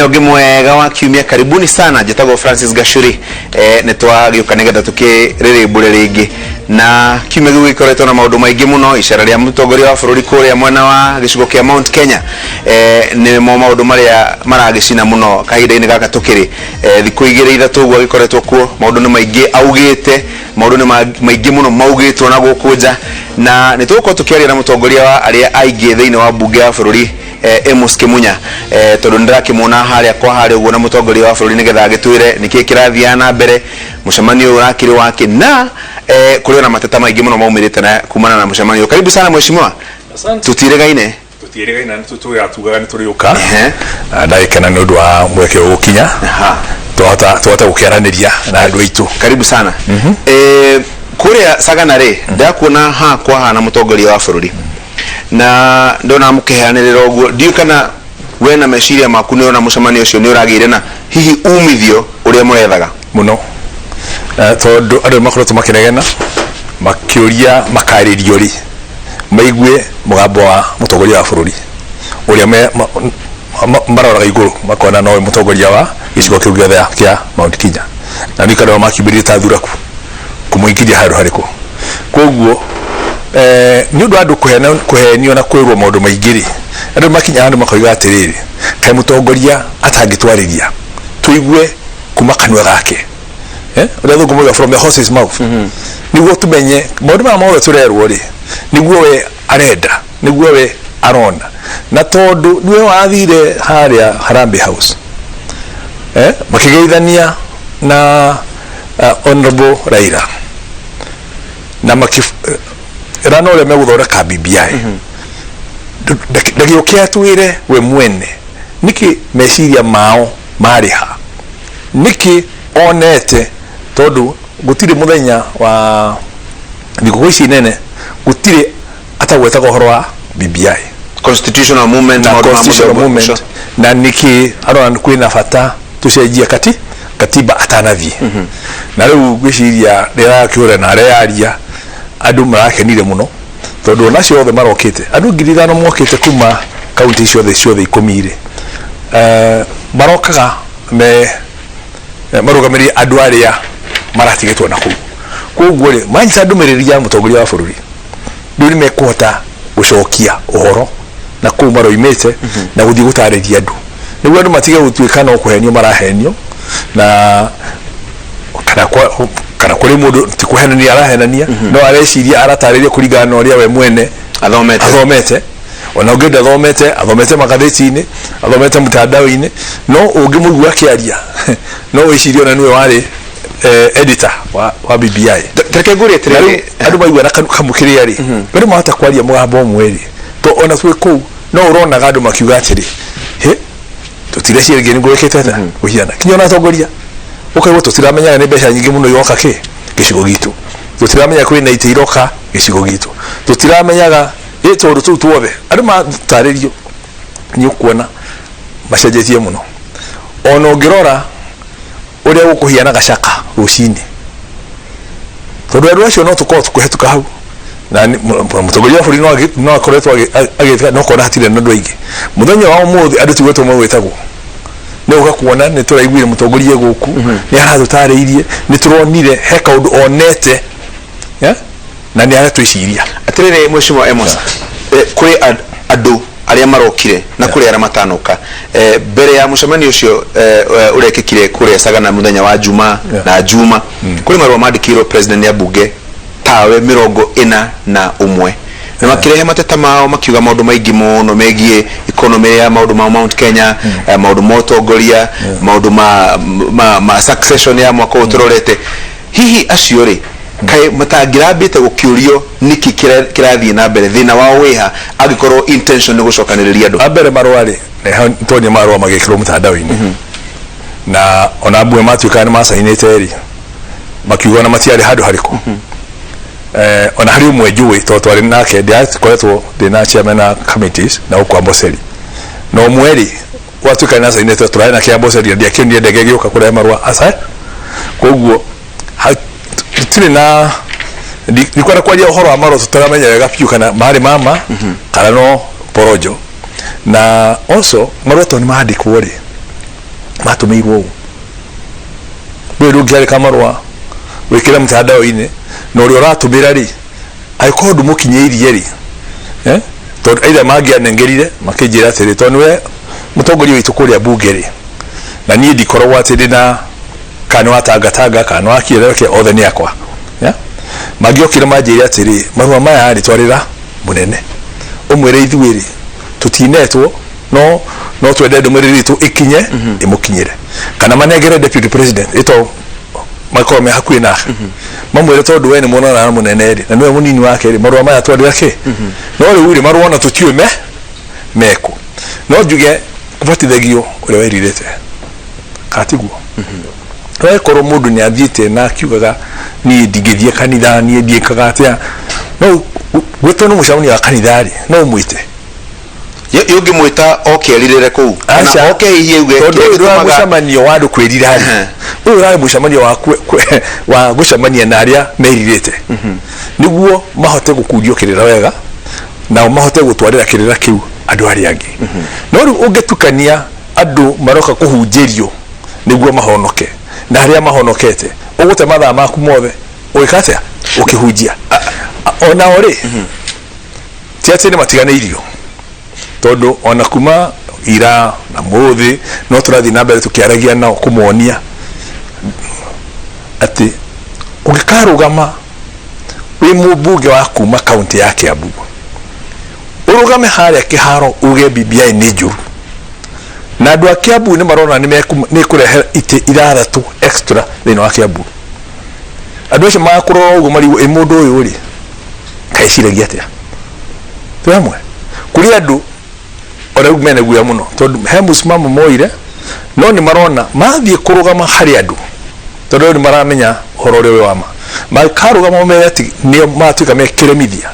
Muthenya ũngĩ mwega wa kiumia, karibuni sana. Njĩtagwo Francis Gachuri. Nĩ twagĩũka nĩgetha tũkĩrĩrĩmbũre rĩngĩ na kiumia gĩu gĩkoretwo na maũndũ maingĩ mũno. Icera rĩa mũtongoria wa bũrũri kũrĩa mwena wa gĩcigo kĩa Mount Kenya, nĩmo maũndũ marĩa maragĩcina mũno kahinda-inĩ gaka tũkĩrĩ. Thikũ igĩrĩ ithatũ ũguo agĩkoretwo kuo, maũndũ nĩ maingĩ augĩte, maũndũ nĩ maingĩ mũno maugĩtwo na gũkũ nja, na nĩ tũgũkorwo tũkĩaria na mũtongoria wa arĩa aingĩ thĩinĩ wa mbunge ya bũrũri, Amos Kimunya, tondũ nĩ ndĩrakĩmuona harĩa kwa harĩa ũguo na mũtongoria wa bũrũri, nĩgetha agĩtwĩre nĩkĩĩ kĩrathiaga na mbere, mũcemanio ũyũ ũrakĩrĩ wake, na kũrĩ ona mateta maingĩ mũno maumĩrĩte na kumana na mũcemanio. Karibu sana, mheshimiwa. Asante. Tũtirĩgaine. Tũtiĩrĩgaine, nĩ tũgatugaga nĩ tũrĩũka. Ehe. Na ndagĩkena nĩ ũndũ wa mweke ũyũ gũkinya twahota gũkĩaranĩria na andũ aitũ. Karibu sana. Kũrĩa Sagana rĩ, ndakuona ha kwa hana mũtongoria wa bũrũri na ndona mũkĩheanĩrĩra ũguo, ndiũĩ kana we na meciria maku nĩ ũrona mũcemanio ũcio nĩ ũragĩire na hihi umithio ũrĩa mũrethaga? Mũno. Tondũ andũ nĩ makoretwo makĩregena makĩũria makarĩrio rĩ maigue mũgambo wa mũtongoria wa bũrũri ũrĩa maroraga igũrũ makona nowe mũtongoria wa gĩcigo kĩu gĩothe kĩa Mount Kenya, na nĩ kana makiumĩrire ta thuraku kũmũingĩria handũ harĩkũ. Koguo nĩ ũndũ wa andũ kũhenio na kwĩrwo maũndũ maingĩ rĩ, andũ makinya handũ makoiga atĩrĩrĩ, kaĩ mũtongoria atangĩtwarĩria tũigue kuma kanua gake, ũrĩa thũngũ moiga, "From the horse's mouth," nĩguo tũmenye maũndũ maya mothe tũrerwo rĩ, nĩguo we arenda, nĩguo we arona, na tondũ nĩwe wathire harĩa Harambee House, makĩgeithania na Honorable Raila na makĩrana ũrĩa megũthondeka BBI, ndagĩũke atwĩre we mwene nĩkĩ meciria mao marĩ ha, nĩkĩ onete, tondũ gũtirĩ mũthenya wa thigũkũ ici nene gũtirĩ atagwetaga ũhoro wa BBI. Constitutional movement. Na maũndũ ma constitutional mũthemba movement ũcio. Na nĩkĩ arona kwĩna bata tũcenjie katiba atanathiĩ. Na rĩu ngwĩciria rĩrĩa arakĩũra na areyaria, andũ marakenire mũno, tondũ ona acio othe marokĩte, andũ 5,000 mokĩte kuma kaunti ciothe ciothe 10 rĩ, marokaga me marũgamĩrĩire andũ arĩa maratigĩtwo na kũu. Koguo rĩ, manyita ndũmĩrĩri ya mũtongoria wa bũrũri, rĩu nĩ mekũhota gũcokia ũhoro na kũu maroimĩte na gũthiĩ gũtarĩria andũ, nĩguo andũ matige gũtuĩka no kũhenio marahenio, na kana kũrĩ mũndũ ti kũhenania arahenania, no areciria aratarĩria kũringana na ũrĩa we mwene athomete. Athomete. Ona ũngĩ ndathomete, athomete magathĩti-inĩ, athomete mtandao-inĩ, no ũngĩmũigua akĩaria no wĩcirie ona nĩwe warĩ editor wa BBI. Reke ngũrie Na rĩu atĩrĩrĩ, andũ maigua na kamũkĩrĩa rĩ, andũ mahota kwaria mũgambo ũmwe rĩ, to ona twĩ kũu no ũronaga andũ makiuga atĩrĩ, "Hĩ, tũtireciria nĩ gwĩkĩte atĩa kũhiana." Kinya ona atongoria ũkaigua, "Tũtiramenyaga nĩ mbeca nyingĩ mũno iroka kĩ gĩcigo gitũ, tũtiramenya kwĩna itĩ iroka gĩcigo gitũ, tũtiramenyaga ĩ." Tondũ tũu tuothe andũ matarĩrio nĩ ũkuona macenjetie mũno. Ona ũngĩrora ũrĩa gũkũhiana gacaka rũcinĩ, tondũ andũ acio no tũkorwo tũkĩhetũka hau na mũtongoria wa bũrũri no akoretwo agĩka, no kona hatirĩ na andũ aingĩ. Mũthenya wa ũmũthĩ andũ ti gwĩtwo megwĩtagwo, nĩ gũka kuona nĩ tũraiguire mũtongoria gũkũ nĩ aratũtarĩirie, nĩ tũronire he kaũndũ onete, yeah? Na nĩ aratwĩciria. Atĩrĩrĩ, mheshimiwa Amos, kũrĩ andũ arĩa marokire na kũrĩ arĩa matanoka. Mbere ya mũcemanio ũcio ũrekĩkire kũrĩa Sagana mũthenya wa Juma na Juma, kũrĩ marũa mandĩkĩirwo president ya mbunge tawe 41, na makĩrehe mateta mao, makiuga maũndũ maingĩ mũno megiĩ economy ya maũndũ ma Mount Kenya, maũndũ ma ũtongoria, maũndũ ma succession ya mwaka ũyũ tũrorete. Hihi acio rĩ, kaĩ matangĩrambĩte gũkĩũrio nĩkĩ kĩrathiĩ na mbere, thĩna wao wĩha, angĩkorwo intention nĩ gũcokanĩrĩria andũ? Wa mbere, marũa rĩ, nĩ marũa magĩkĩrwo mtandao-inĩ, na ona amwe matuĩkaga nĩ macainĩte rĩ, makiuga ona matiarĩ handũ harĩkũ. Ona harĩ ũmwe njũĩ, tondũ twarĩ nake, ndĩrakoretwo ndĩ na chairman na committees na gũkũ Amboseli, na ũmwe rĩ watuĩka nĩ acainĩte, tũrarĩ nake Amboseli, na ndiakĩonire ndege ĩgĩũka kũrehe marũa aca. Koguo tũtirĩ na ndikwenda kwaria ũhoro wa marũa tũtaramenya wega biũ kana marĩ mama kana no porojo. Na also marũa tondũ nĩ mandĩkwo rĩ, Matũmĩirwo ũũ, ndũĩ ndũngĩandĩka marũa wĩkĩre mtandao-inĩ na ũrĩa ũratũmĩra rĩ, angĩkorwo ndũmũkinyĩirie rĩ, tondũ either mangĩanengerire makĩnjĩra atĩrĩ, tondũ nĩwe mũtongoria witũ kũrĩa mbunge rĩ, na niĩ ndikoragwo atĩ ndĩna kana nĩ wa Tangatanga kana nĩ wa Kĩeleweke, othe nĩ akwa, yeah? Mangĩokire manjĩre atĩrĩ, marũa maya rĩ, twarĩra mũnene ũmwĩre ithuĩ rĩ tũtinetwo, no twende ndũmĩrĩri itũ ĩkinye, ĩmũkinyĩre, kana manengere deputy president ĩto makorwo me hakuhĩ nake, mamwĩre tondũ we nĩ mwonana na mũnene rĩ, na nĩwe mũnini wake rĩ, marũa maya twarĩra kĩ. No rĩu rĩ, marũa ona tũtiũĩ me mekũ. No njuge kũbatithagio ũrĩa werirĩte katiguo. Wekorwo mũndũ nĩ athiĩte na akiugaga niĩ ndingĩthiĩ kanitha, niĩ ndiĩkaga atĩa, no gwĩtwo nĩ mũcemanio wa kanitha rĩ, no ũmwĩte. Ũngĩmwĩta oke erirĩre kũu kana Aca. oke hihi auge tondũ kĩrĩa ũyũ ndũrarĩ gĩtũmaga mũcemanio wa andũ kwĩrira rĩ, ũyũ ũrarĩ mũcemanio wa gũcemania na arĩa merirĩte nĩguo mahote gũkundio kĩrĩra wega nao mahote gũtwarĩra kĩrĩra kĩu andũ arĩa angĩ. No rĩu ũngĩtukania andũ maroka kũhunjĩrio nĩguo mahonoke na arĩa mahonokete, ũgũte mathaa maku mothe ũgĩka atĩa ũkĩhunjia? Onao rĩ, ti atĩ nĩ matiganĩirio, tondũ ona kuma ira na mũthĩ no tũrathiĩ na mbere tũkĩaragia nao kũmonia atĩ ũngĩkarũgama wĩ mũmbunge wa kuma kaunti ya Kiambu, ũrũgame harĩa kĩharo uge BBI nĩ njũru, na andũ a Kiambu nĩ marona nĩ kũrehe itĩ 6 extra thĩinĩ wa Kiambu, andũ acio magakũrora ũguo marigwo, ĩ mũndũ ũyũ rĩ kaeciragia atĩa? Twĩ hamwe kũrĩ andũ ona rĩu mena guoya mũno tondũ he mũsimamo moire, no nĩ marona mathiĩ kũrũgama harĩ andũ, tondũ rĩu nĩ maramenya ũhoro ũrĩa wĩ wa ma. Makarũgama mere atĩ nĩo matuĩka me kĩremithia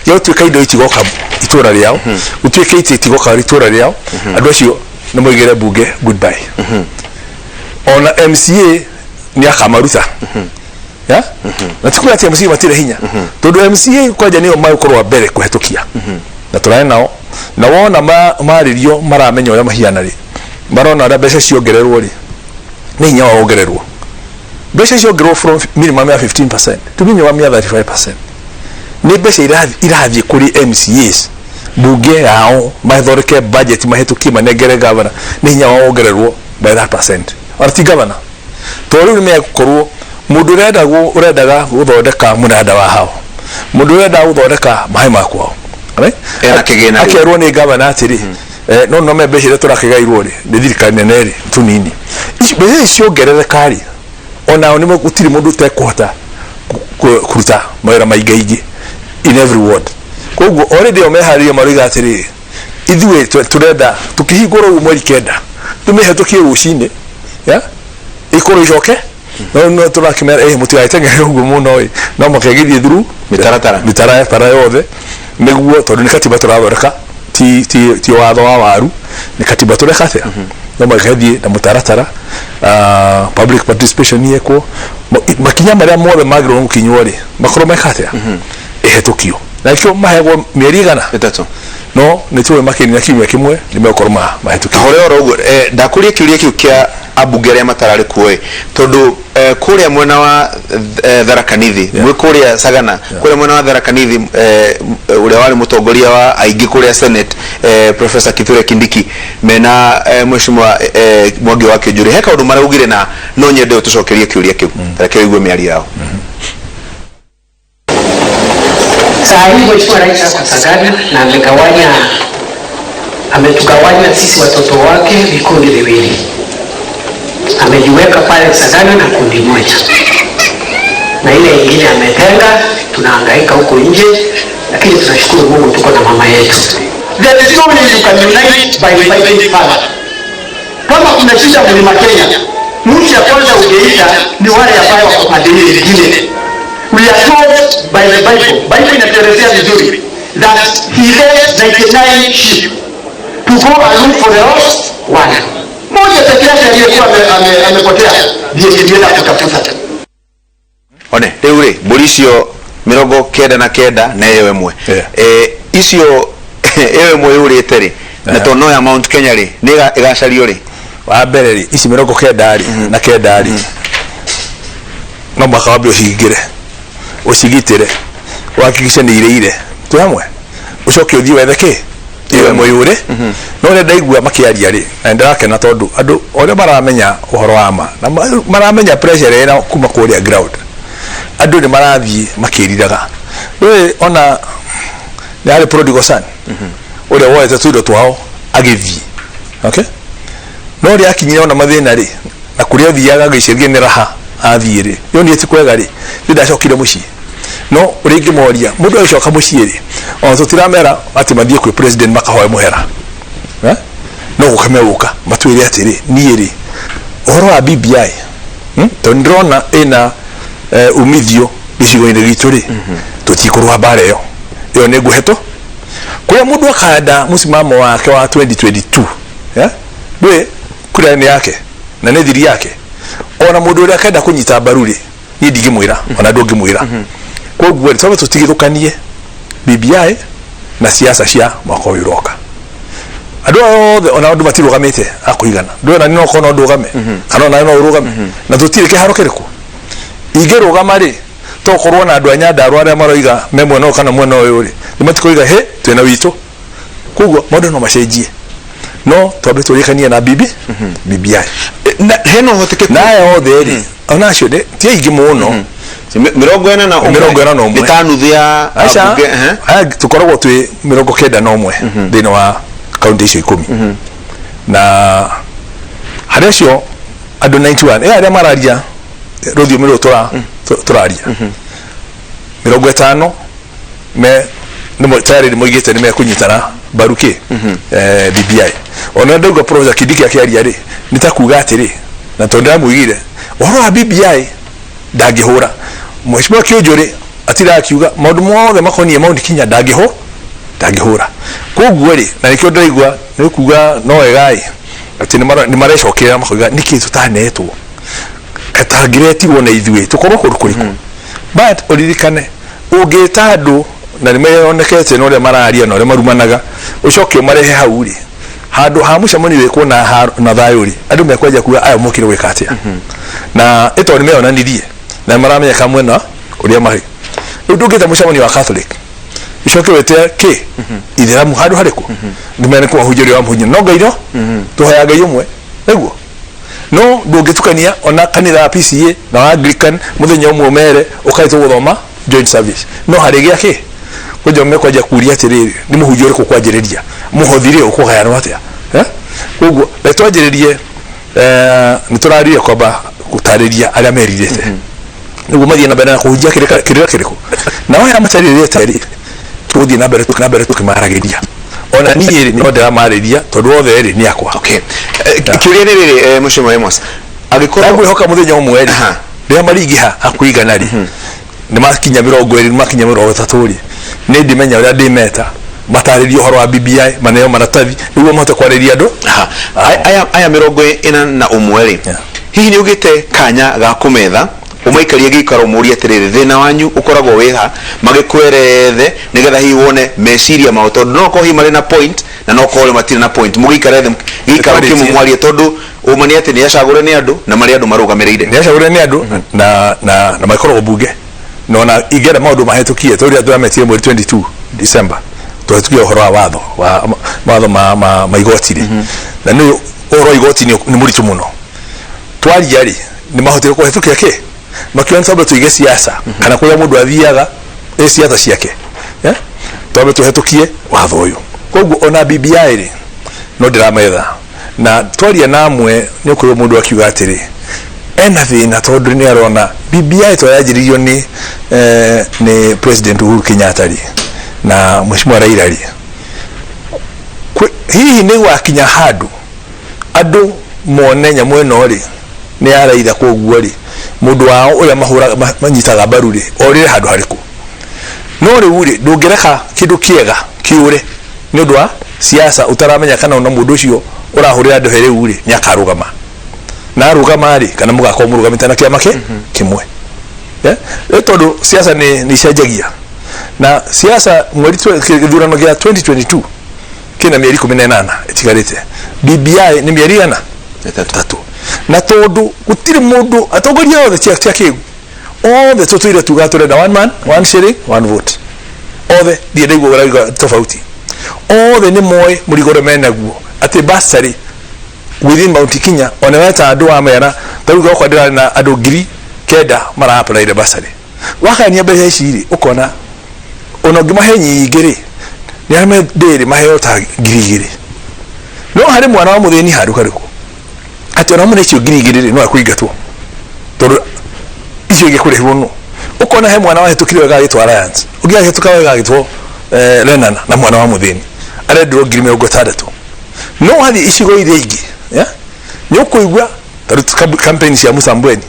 gĩa gũtuĩka indo itigoka itũra rĩao, gũtuĩke itĩ itigoka itũra rĩao, andũ acio nĩ moigĩre mbunge goodbye. Ona MCA nĩ akamaruta. Yeah? Na ti kuga atĩ MCA matirĩ hinya, tondũ MCA kwanja nĩo magũkorwo a mbere kũhetũkia na tũrare nao, na wona marĩrio maramenya ũrĩa mahiana rĩ, marona ũrĩa mbeca ciongererwo rĩ, nĩ hinya wao wongererwo. Mbeca ciongererwo from minimum ya 15% to minimum ya 35%, nĩ mbeca irathiĩ kũrĩ MCAs mbunge yao mathondeke budget, mahĩtũkie, manengere governor. Nĩ hinya wao wongererwo by that percent, ona ti governor, tondũ rĩu nĩ megũkorwo mũndũ ũrendaga gũthondeka mũnanda wa hao, mũndũ ũrendaga gũthondeka maĩ ma kwao, right? Ena kĩgĩna rĩu. Akerwo nĩ gavana atĩrĩ, no me mbeca iria tũrakĩgairwo rĩ nĩ thirikari nene rĩ tũnini. Ici mbeca ici ciongerereka rĩ, onao nĩ gũtirĩ mũndũ ũtekũhota kũruta mawĩra maingaingĩ in every ward. Koguo already o meharĩria, maroiga atĩrĩ, ithuĩ tũrenda tũkĩhingũra ũguo mweri 9, tũmĩhetũkie rũcinĩ ya ikorwo icoke, no tũrakĩmera mũtigagĩteng'ere ũguo mũno ĩ, no makegithie through Mĩtaratara. Mĩtaratara yothe, nĩguo tondũ nĩ katiba tũrathondeka, ti watho wa waru, nĩ katiba tũreka atĩa, no makethiĩ na mũtaratara, public participation yekwo, makinya marĩa mothe magĩrĩirwo gũkinywo rĩ, makorwo meka atĩa ĩhetũkio, na nĩkĩo maheagwo mĩeri 100. 3. No nĩ tũĩ makĩnina kiumia kĩmwe nĩ megũkorwo mahĩtũkio. Kahore oro ũguo, ndakũria kĩũria kĩu kĩa ambunge arĩa matararĩ kuo ĩ, tondũ kũrĩa mwena wa Tharaka Nithi, mwĩ kũrĩa Sagana, kũrĩa mwena wa Tharaka Nithi, ũrĩa warĩ mũtongoria wa aingĩ kũrĩa Senate, Professor Kithure Kindiki mena Mheshimiwa Mwangi wa Kĩnjũri, he kaũndũ maraugire na no nyende ũtũcokerie kĩũria kĩu. Reke ũigue mĩario yao. Saa hii Mheshimiwa Rais ako Sagana na ametugawanya sisi watoto wake vikundi viwili. Amejiweka pale Sagana na kundi moja, na ile ingine ametenga. Tunahangaika huko nje, lakini tunashukuru Mungu tuko na mama yetu. There is no way you can unite by fighting power. Kama kuna shida Mlima Kenya, mtu ya kwanza ungeita ni wale ambao wako pande ile nyingine. We are told by the Bible, Bible inatuelezea vizuri that he left 99 sheep to go and look for the lost one. Moja peke yake aliyekuwa amepotea ndiye kilienda kutafuta. One rĩu rĩ, mbũri icio 99 na ĩyo ĩmwe, icio ĩyo ĩmwe yũrĩte rĩ, na tondũ no ya Mount Kenya rĩ, nĩ ĩgacario rĩ? Wa mbere rĩ, ici 99 rĩ, no mũhaka wambe ũcihingĩre, ũcigitĩre, ũhakikishe nĩ irĩire, twĩ hamwe, ũcoke ũthiĩ wethe kĩ ĩyo ĩmwe yũre. No ũrĩa ndaigua makĩaria rĩ, na nĩndĩrakena tondũ andũ ũrĩa maramenya ũhoro wa ma na maramenya pressure ĩrĩa ĩna kuma kũrĩa ground, andũ nĩ marathiĩ makĩriraga. Ndũĩ ona nĩ harĩ prodigal son ũrĩa woete tũindo twao agĩthiĩ, okay, no ũrĩa akinyire ona mathĩna rĩ, na kũrĩa athiaga agĩciria nĩ raha athiĩ rĩ, yonire ti kwega rĩ, nĩ ndacokire mũciĩ. No ũrĩa ingĩmoria, mũndũ agĩcoka mũciĩ rĩ, ona tũtiramera atĩ mathiĩ kwĩ president makahoe mũhera, eh? No gũka megũka matwĩre atĩrĩ, niĩ rĩ, ũhoro wa BBI, tondũ nĩndĩrona ĩna umithio gĩcigo-inĩ gitũ rĩ, tũtikũrũa mbara ĩyo, ĩyo nĩ ngũhetũ kũrĩa mũndũ akanda mũsimamo wake wa 2022, eh? Ndũĩ kura nĩ yake na nĩ thiri yake, ona mũndũ ũrĩa akenda kũnyita mbaru rĩ, niĩ ndingĩmwĩra, ona ndũngĩmwĩra. Koguo rĩ, twambe tũtigithũkanie BBI na siasa cia mwaka ũyũ ũroka. Andũ aya othe ona andũ matirũgamĩte a kũigana, ndũĩ ona niĩ no korwo no ndũgame, kana ona no ũrũgame, na tũtirĩ kĩharo kĩrĩkũ ingĩrũgama rĩ, tokorwo na andũ a Nyandarua arĩa maroiga me mwena ũyũ kana mwena ũyũ rĩ, nĩ matikoiga hĩ twĩna witũ. Koguo maũndũ no macenjie, no twambe tũrĩkanie na BBI. Na hena ũhotekeku Na aya othe rĩ, ona acio ti aingĩ mũno. 41. 41. Nĩ ta nuthu ya Aca, ambunge, ehe. Aya tũkoragwo twĩ 91 thĩinĩ wa kaunti icio 10, na harĩ acio andũ 91 ĩ arĩa mararia rũthiomi rũrũ tũraria, 50 me nĩ tayari nĩ moigĩte nĩ mekũnyitana mbaru kĩ BBI. Ona ndaigua Professor Kindiki akĩaria rĩ, nĩ ta kuga atĩrĩ, na tondũ ndĩramũigire ũhoro wa BBI ndangĩhũra, Mheshimiwa Kĩũnjũrĩ atindaga akiuga maũndũ mothe makoniĩ Mount Kenya ndangĩhũra. Koguo rĩ, na nĩkĩo ndĩraigua nĩ kuga no wega ĩ atĩ nĩ marecokerera makoiga nĩkĩ tũtanetwo, katangĩretirwo na ithuĩ tũkorwo kũndũ kũrĩkũ. But ũririkane ũngĩta andũ na nĩ meyonekete na ũrĩa mararia na ũrĩa marumanaga, ũcoke ũmarehe hau rĩ, handũ ha mũcemanio wĩkwo na thayũ rĩ, andũ mekwanjia kuga aya mokire gwĩka atĩa, na ĩtondũ nĩ meyonanirie na nĩ maramenyeka mwena ũrĩa marĩ. Rĩu ndũngĩta mũcemanio wa Catholic ũcoke wĩte kĩ itheramu handũ harĩkũ, nĩ kũmahunjia ũrĩa wamũhunjia, no Ngai no tũhoya Ngai ũmwe nĩguo, no ndũngĩtukania ona kanitha wa PCA na wa Anglican mũthenya ũmwe ũmere ũkaĩ tũgũthoma joint service, no harĩ gĩa kĩ kwenja mekwanjia kuria atĩrĩrĩ, nĩ mũhunjia ũrĩkũ kwanjĩrĩria, mũhothi rĩ ũkũgayanwo atĩa, eh? Koguo reke twanjĩrĩrie, nĩ tũraririe kwamba gũtarĩria arĩa merirĩte nĩguo mathiĩ na mbere na kũhunjia kĩrĩra kĩrĩkũ, nao arĩa matarirĩte rĩ, tũgũthiĩ na mbere na mbere tũkĩmaragĩria. Ona niĩ rĩ, no ndĩramarĩria tondũ othe rĩ nĩ akwa. Okay. Kĩũria nĩ rĩrĩ, Mheshimiwa Amos, angĩkorwo ngwĩhoka mũthenya ũmwe rĩ, rĩrĩa maringĩha hakũigana rĩ, nĩ makinya 20, nĩ makinya 30 rĩ, nĩ ndĩmenya ũrĩa ndĩmeta matarĩrie ũhoro wa BBI, maneo maratathi nĩguo mahote kwarĩria andũ. Aha. Aya 41 rĩ, hihi nĩ ũgĩte kanya ga kũmetha ũmaikarie gĩikaro mũrie atĩrĩrĩ, thĩna wanyu ũkoragwo wĩha, magĩkwerethe nĩgetha hihi wone meciria mao, tondũ no korwo hihi marĩ na point na no korwo matirĩ na point, mũgĩikare thĩ gĩikaro Nĩtwarĩtie. kĩmwe mwarie, tondũ ũma nĩ atĩ nĩ acagũre nĩ andũ na marĩ andũ marũgamĩrĩire. Nĩ acagũre nĩ andũ na makoragwo bunge, na ona ingĩenda maũndũ mahĩtũkie tondũ rĩrĩa tũrametire mweri 22 December tũhĩtũkie ũhoro wa watho wa mawatho ma igoti rĩ, na nĩ ũhoro wa igoti nĩ mũritũ mũno, twaria rĩ, nĩ mahotire kũhĩtũkia kĩ makiona twambe tũige siasa kana kũrĩa mũndũ athiaga ĩ siasa ciake, eh? Twambe tũhetũkie watho ũyũ. Koguo ona BBI rĩ, no ndĩrametha na twaria na amwe, nĩ ũkũigua mũndũ akiuga atĩrĩ ena thĩna tondũ nĩ arona BBI twayanjĩrĩirio nĩ President Uhuru Kenyatta rĩ na Mheshimiwa Raila rĩ, hihi nĩ gwakinya handũ andũ mone nyamũ ĩno rĩ nĩ ya Raila, koguo rĩ mũndũ wao ũrĩa mahũraga manyitaga mbaru rĩ orĩre handũ harĩkũ? No rĩu rĩ, ndũngĩreka kĩndũ kĩega kĩũre nĩ ũndũ wa siasa ũtaramenya kana ona mũndũ ũcio ũrahũrĩra andũ he rĩu rĩ nĩ akarũgama, na arũgama rĩ, kana mũgakorwo mũrũgamĩte na kĩama kĩmwe. Eh? Rĩu tondũ siasa nĩ icenjagia na siasa, mweri gĩthurano gĩa 2022 kĩna mĩeri 18 ĩtigarĩte, BBI nĩ mĩeri igana. Ĩtatũ. Na tondu gutiri mundu atongoria othe cia kiu othe tutwire tuga turenda one man, one shilling, one vote. Othe ndiĩ ndaigua ũrauga tofauti. Othe nĩ moĩ mũrigo ũrĩa menaguo atĩ bursary within Mount Kenya ona weta andũ wa mera ta rĩu gwakwa ndĩrarĩ na andũ 9,000 mara apply bursary. Wakania mbeca ici rĩ, ũkona ona ũngĩmahe nyingĩ rĩ, nĩ arĩa me ndĩrĩ maheo ta 2,000. No harĩ mwana wa mũthĩni handũ karĩkũ atĩ ona mũne icio 2,000 rĩ, no akũingatwo tondũ icio ingĩ kũrĩhwo no ũkona he mwana wahĩtũkire wega agĩtwo Alliance, ũngĩ ahĩtũka wega agĩtwo Lenana, na mwana wa mũthĩni arendirwo 60,000. No wathiĩ icigo iria ingĩ, yeah? Nĩ ũkũigua ta rĩu campaign cia Musambweni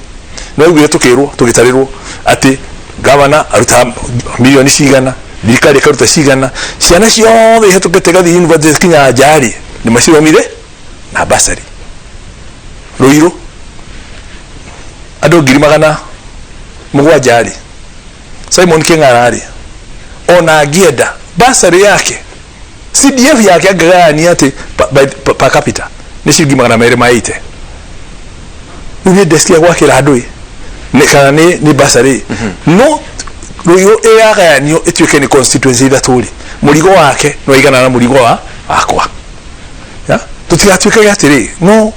no iguire tukirwo tugitarirwo ati gavana aruta milioni cigana, thirikari ikaruta cigana, ciana ciothe ihĩtũkĩte gathiĩ university kinya njarĩ nĩ macithomire na bursary. Ruiru andũ 700,000 rĩ, Simon King'ara rĩ, ona angĩenda bursary yake CDF yake angĩgayania atĩ per capita nĩ ciringi 280. Rĩu nĩ desk ya gwakĩra andũ ĩ nĩ kana nĩ bursary, no Ruiru ĩyagayanio ĩtuĩke nĩ constituency ithatũ rĩ, mũrigo wake no igana na mũrigo wa wakwa. Ya? Tũtigatuĩkage atĩrĩ no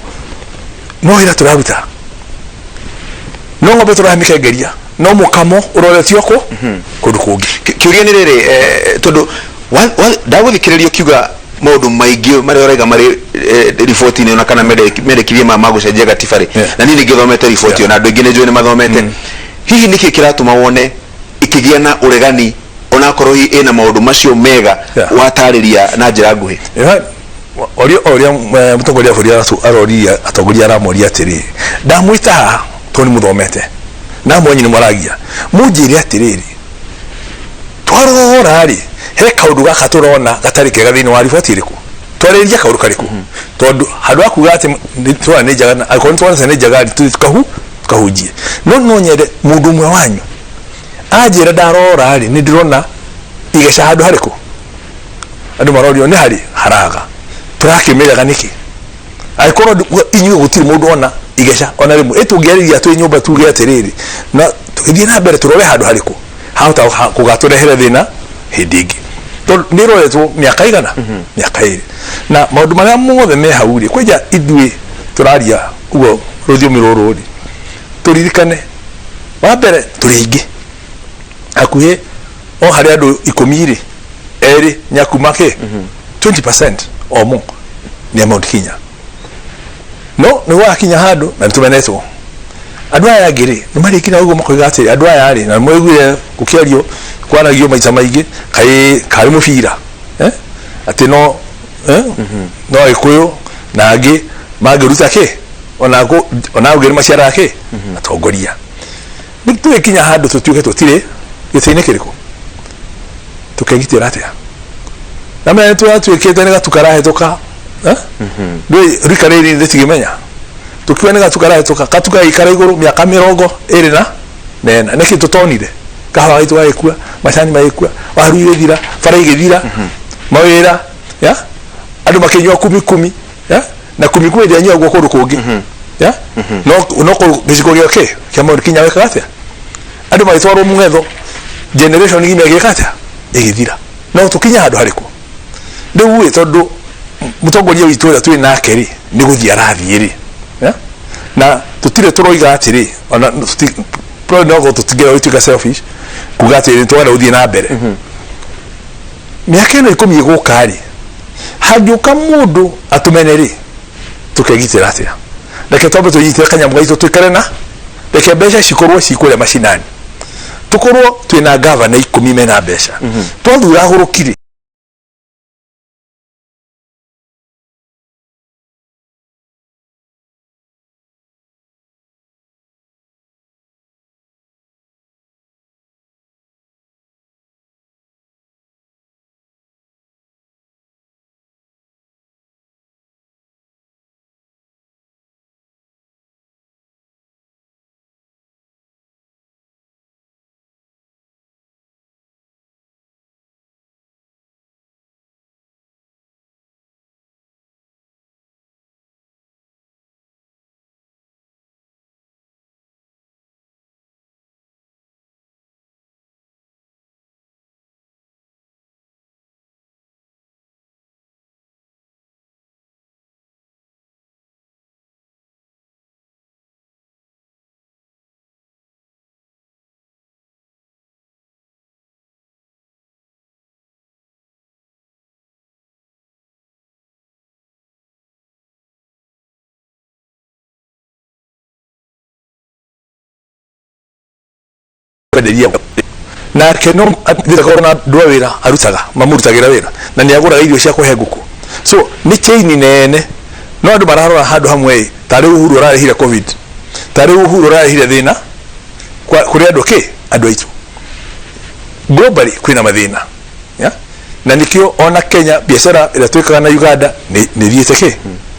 wĩra tũraruta, no ng'ombe tũrahe mĩkengeria, no mũkamo ũroretio kũ kũndũ kũngĩ. Kĩũria nĩ rĩrĩ, tondũ ndagũthikĩrĩria ũkiuga maũndũ maingĩ marĩa ũraiga marĩ riboti-inĩ ona kana mendekithia ma gũcenjia gatiba rĩ, na niĩ nĩngĩthomete riboti ĩyo na andũ aingĩ nĩ njũĩ nĩ mathomete. Hihi nĩkĩ kĩratũma wone ĩkĩgĩa na ũregani onakorwo hihi ĩna maũndũ macio mega watarĩria na njĩra nguhĩ? Oria oria mũtongoria wa bũrũri aroria atongoria aramoria atĩrĩ, ndamwĩta haha tondũ nĩ mũthomete na amwe anyu nĩ mwaragia, mũnjĩre atĩrĩrĩ, twarora rĩ, he kaũndũ gaka tũrona gatarĩ kega thĩinĩ wa riboti ĩrĩkũ, twarĩrĩria kaũndũ karĩkũ? Tondũ handũ ha kuga atĩ nĩ tũrona nĩ njega, angĩkorwo nĩ tũrona nĩ njega rĩ, tũthiĩ tũkahunjie. No nyende mũndũ ũmwe wanyu anjĩre ndarora rĩ, nĩ ndĩrona igeca handũ harĩkũ andũ marorio nĩ harĩ haraga, tũrakĩmĩrega nĩkĩ? Angĩkorwo inyuĩ gũtirĩ mũndũ ona igeca ona rĩmwe, ĩtũngĩarĩria twĩ nyũmba tuge atĩrĩrĩ, na tũgĩthiĩ na mbere tũrore handũ harĩkũ hahota gũgatũrehere thĩna hĩndĩ ĩngĩ, tondũ nĩ ĩroretwo mĩaka igana, mĩaka ĩrĩ, na maũndũ marĩa mothe me hau rĩ, kwanja ithuĩ tũraria ũguo rũthiomi rũrũ rĩ, tũririkane wa mbere tũrĩ aingĩ, hakuhĩ o harĩ andũ 10 rĩ, erĩ nĩ akuma kĩ 20% o mo nĩ a Mount Kenya. No nĩ gwakinya handũ na nĩtũmenetwo andũ aya angĩ rĩ, nĩ marĩkinya ũguo makoiga atĩ andũ aya rĩ, na nĩmwaiguire gũkĩario kwaragio maita maingĩ kaĩ karĩ mũbira, atĩ no no Agĩkũyũ na angĩ mangĩruta kĩ ona ũngĩ nĩ maciaraga kĩ atongoria. Nĩ tũgĩkinya handũ tũtuĩke tũtirĩ gĩtĩ-inĩ kĩrĩkũ, tũkegitĩra atĩa? Na menya nĩ tũratuĩkĩte nĩ gatu karahĩtũka, ndũĩ rika rĩrĩ rĩtigĩmenya, tũkiuga nĩ gatu karahĩtũka, gatu gagĩikara igũrũ mĩaka 24. Nĩkĩ tũtonire kahawa gaitũ gagĩkua, macani magĩkua, waru igĩthira, bara igĩthira, mawĩra ya andũ makĩnyua kumi kumi, ya na kumi kumi ndĩanyuagwo kũndũ kũngĩ, ya no gĩcigo gĩa kĩ kĩa Mount Kenya wekaga atĩa? Andũ magĩtwarwo mũng'etho, generation ng'ima ĩgĩka atĩa? Ĩgĩthira. No tũkinye handũ harĩkũ rĩu ĩ, tondũ mũtongoria witũ ũrĩa twĩ nake rĩ, nĩ gũthiĩ arathiĩ rĩ, na tũtirĩ tũroiga atĩrĩ ona probably no tũtingĩenda gũtuĩka selfish kuga atĩ nĩ tũrenda gũthiĩ na mbere mĩaka ĩno 10 ĩgũka rĩ, hangĩũka mũndũ atũmene rĩ, tũkegitĩra atĩa? Reke twambe twĩnyitĩre kanyamũ gaitũ tũikare, na reke mbeca cikorwo cikũrĩa macinani, tũkorwo twĩna gavana 10 mena mbeca, twathura agũrũki rĩ. Kwenderia nake no athiĩte na andũ a wĩra arutaga mamũrutagĩra wĩra na nĩ agũraga irio cia kũhe ngũkũ, so nĩ chain nene. No andũ mararora handũ hamwe ĩ tarĩ Uhuru ararehire COVID, tarĩ Uhuru ararehire thĩna kũrĩ andũ kĩ andũ aitũ. Globally kwĩna mathĩna, yeah? Na nikio ona Kenya biacara ĩrĩa twĩkaga na Uganda nĩ thiĩte kĩ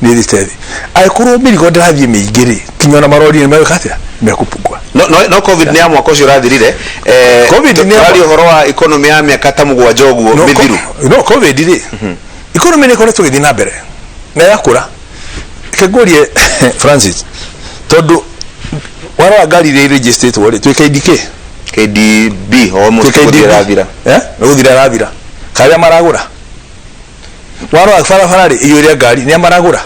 nĩ thiĩte thĩ. Angĩkorwo mĩrigo ndĩrathiĩ mĩingĩ rĩ, kinya ona marori nĩ megwĩka atĩa? Mekũpungua. No COVID nĩ ya mwaka ũcio ũrathirire. COVID nĩ ya Tũraria ũhoro wa economy ya mĩaka ta 7 ũguo No, mĩthiru. No COVID rĩ, economy nĩ ĩkoretwo ĩgĩthiĩ na mbere na yakũra. Reke ngũrie, Francis, tondũ warora ngari iria irĩnjĩstĩtwo rĩ, twĩ KDK. KDB almost. Twĩ gũthira ĩrathira. Eh, nĩ gũthira ĩrathira. Karĩa maragũra, warora barabara rĩ, iyũire ngari, nĩa maragũra?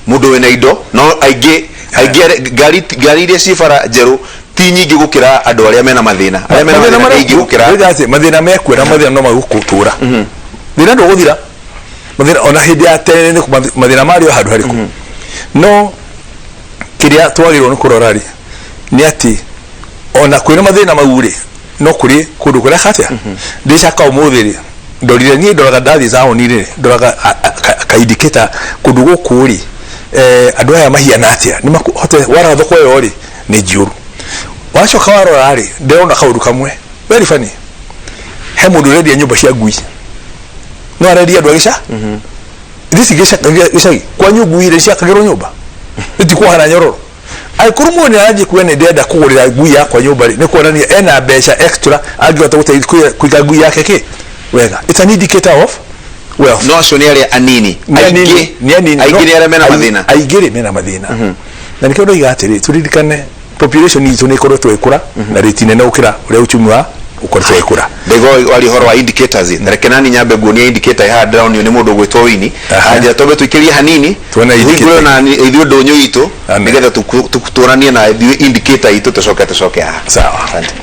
Mũndũ wĩna indo, no aingĩ aingĩ ngari iria ciĩ bara njerũ ti nyingĩ gũkĩra andũ arĩa mena mathĩna. Arĩa mena mathĩna nĩ aingĩ gũkĩra. Ndoiga atĩ mathĩna mekuo na mathĩna no magũtũra, thĩna ndũgũthira. Mathĩna ona hĩndĩ ya tene nĩ mathĩna marĩ o handũ harĩkũ. No kĩrĩa twagĩrĩirwo nĩ kũrora rĩ, nĩ atĩ ona kwĩna mathĩna mau rĩ, no kũrĩ kũndũ kũrĩa atĩa ndĩcaka. Ũmũthĩ rĩ, ndorire, niĩ ndoraga ndathiĩ taũni rĩ, ndoraga ka indicator kũndũ gũkũ rĩ, andũ aya mahiana atĩa, nĩ mahote. Warora thoko ĩyo rĩ, nĩ njiyũru. Wacoka warora rĩ, ndĩrona kaũndũ kamwe very funny. He mũndũ ũrendia nyũmba cia ngui, no arendia andũ a gĩca ici gĩcagi kwanyu. Ngui rĩ, ciakagĩrwo nyũmba ĩtikuoha na nyororo. Angĩkorwo mũndũ nĩ arathiĩ kuga nĩ ndĩrenda kũgũrĩra ngui yakwa nyũmba rĩ, nĩ kuonania ena mbeca extra angĩhota gũteithia kũiga ngui yake kĩ wega. It's an indicator of wealth. No acio nĩ arĩa anini. Nĩ anini. Aingĩ Nĩ anini. Aingĩ nĩ arĩa mena mathĩna. Aingĩ rĩ, mena mathĩna. Na nĩkĩo ndoiga atĩrĩ, tũririkane population itũ nĩ ĩkoretwo ĩkũra na rate nene gũkĩra ũrĩa uchumi wa ũkoretwo ĩkũra. Ndaigo waria ũhoro wa indicators, na reke nani nyambe nguonia indicator haha ndĩronio nĩ mũndũ ũgwĩtwo Wini. Anjĩra twambe tũikĩrie hanini. Tuone tũhingũre indicator. Na ithuĩ ndũnyũ itũ Amen. nĩgetha tuonanie na ithuĩ indicator itũ, tũcoke haha. Sawa. Asante.